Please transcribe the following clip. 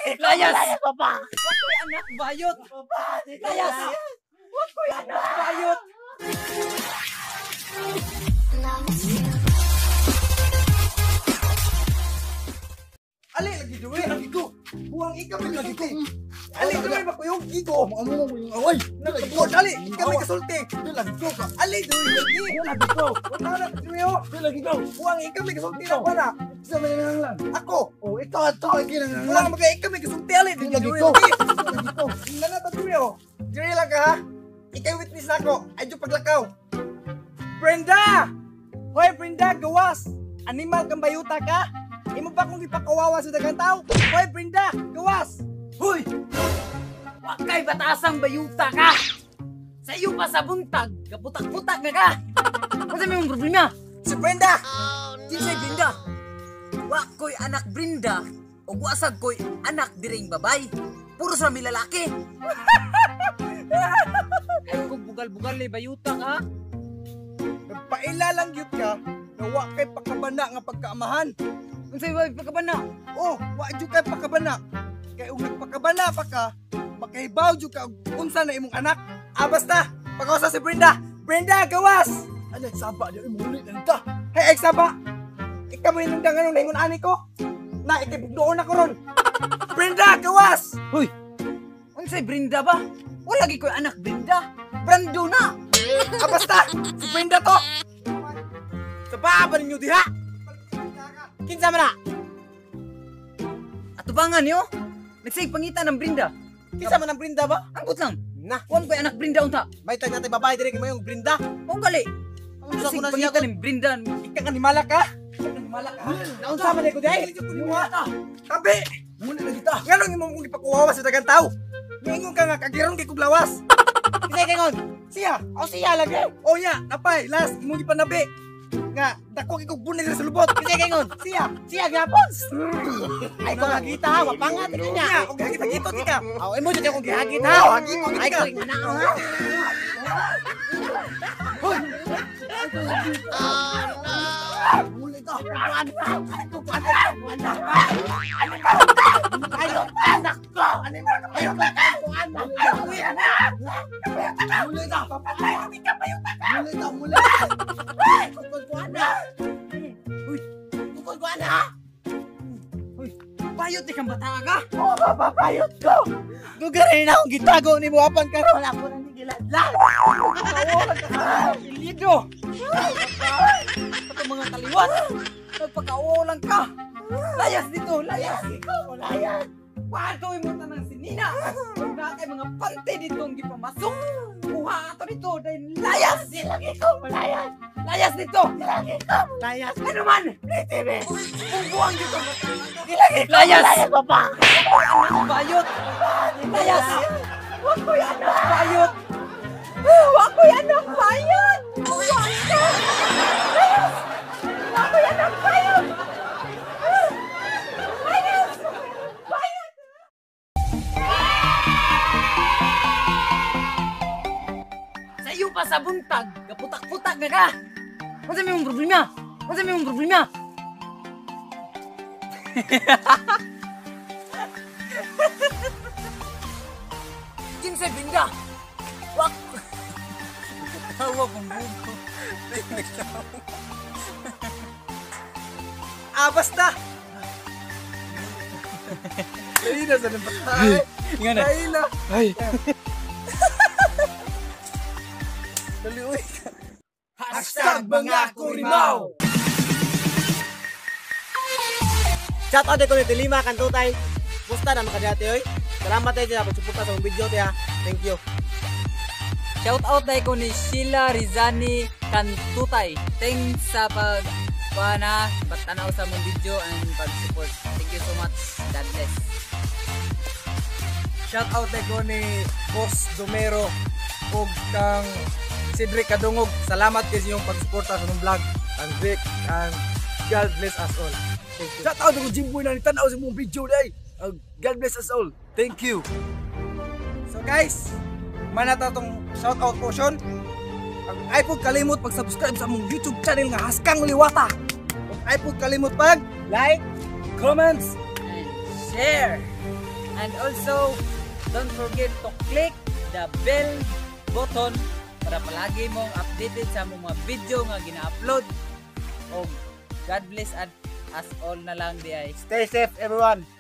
Layas! Papa! Wa ko'y anak bayot! Layas! Wa ko'y anak bayot! Ali lagi duwe lagi ko. Buang ikaw man lagi ko. Ali duwe ba kuyog ko. Amo mo yung away. Nagbuot ali ikaw may kasulti. Di lagi ko ka. Ali duwe lagi. Di lagi ko. Wala na duwe oh. Di lagi ko. Buang ikaw may kasulti na wala. Sa may nanglan. Ako. Oh, ikaw ato ay kinanglan. Wala magay ikaw may kasulti ali Di lagi duwe ko. lagi. Di lagi ko. Ingnan na ta duwe oh. Diri lang ka ha. Ikay witness nako. Adyo paglakaw. Brenda! Hoy Brenda, gawas. Animal kang bayuta ka? Imo pa kong ipakawawa sa daghang tao? Hoy Brenda, gawas. Hoy! Wa kay batasang bayuta ka! Sa iyo pa sa buntag, gaputak-putak na ka! Unsa may mong problema? Si Brenda. Kinsay Brenda? Wa ko'y anak Brenda ug wa sad ko'y anak diring babay. Puro sa mi lalaki. Ay kung bugal-bugal ni bayuta ka. Nagpaila lang gyud ka na wa kay pakabana nga pagkaamahan. Unsay way pagkabana? Oh, wa jud kay pakabana. Kay ug nagpakabana pa ka, makahibaw jud ka og unsa na imong anak. Ah, basta, pagkausa si Brenda. Brenda, gawas! Ay saba di mo ulit na ta. Hey, saba. Ikaw mo yung nung naingon ani ko. Na, ikibugdoon ako ron. Brenda, gawas! Hoy! Unsay Brenda ba? Wala gi ko'y anak Brenda. Brando na. Ah, basta, si Brenda to. Sa ba ninyo diha? Kinsa man na? Atubangan niyo. Nagsig pangita ng Brenda. Kinsa man ang Brinda ba? Angkot lang. Na, Kuan ko'y anak Brenda unta. may tag natin babae diri kay mayong Brinda. Mao gali. Unsa Nagsig ko na siya pangita ng Brenda. Ikaw animala ka? Animala ka? Naunsa man ko diay? Tabi! Muna na kita. Nganong imo mong ipakuwawa sa daghang tao? Niingon ka nga kagiron kay kog lawas. Kinsa kay ngon? Siya. O siya lagi. O ya, napay, last imong gipanabi. Nga dako kay kog bunay sa lubot. Kinsa kay ngon? Siya. Siya gyapon. Ay ko hagita ha, wapangat Nya, niya. og hagit-hagitot ka. Aw, imo jud akong gihagit ha. Oh, hagito Ay ka. ko ingana ha. Muli ta. Muli ta. Muli ta, muli. Tukod ko ana. Bayot di kang bata ka. Oh, papayot ko. Dugarin na akong gitago ni mo apan karon ako na ni giladlad. Pilido. Ito mga kaliwat. Nagpakauo lang ka. Layas dito, layas. Ikaw layas. Padoy mo tanang sinina. Huwag na kay mga pante dito ang gipamasok. Kuha ato dito dahil layas. Di lagi ko layas. Layas dito. Di lagi ko layas. Ano man? TV. Bungbuang dito. Di lagi ko Layas. layas papa. Anak bayot. Layas. Wa ko'y anak bayot. Wa ko'y anak bayot. Buwang ka. Layas. Wa ko'y anak bayot. Layas. Bayot. Sa iyo pa sa buntag, gaputak-putak na ka. Unsa may mong problema? Unsa may mong problema? Kinsay Brenda? Wak. Tawa kong buko. Ah, basta. Laina sa nang bata. Nga na. Laina. Ay. Dali uy. #MgaKurimaw. Shout out ko ni Tilima Kantutay. Musta na makadati oy. Salamat tayo sa pagsuporta sa video te ha. Thank you. Shout out dahil ko ni Sheila Rizani Kantutay. Thanks sa pag pana pagtanaw sa mong video and pag-support. Thank you so much. God bless. Shout out ko ni Boss Domero ug kang Cedric Kadungog. Salamat kay sa inyong pagsuporta sa mong vlog. And Vic and God bless us all. Thank you. Shout out ko Jimboy na nitanaw sa mong video day. God bless us all. Thank you. So guys, manata tong shout out portion. Ag ay po kalimot pag-subscribe sa among YouTube channel nga Haskang Liwata. Ug ay po kalimot pag Like, Comments And share. And also, don't forget to click the bell button para palagi mong updated sa among mga video nga gina-upload. Og God bless at us all na lang diay. Stay safe, everyone.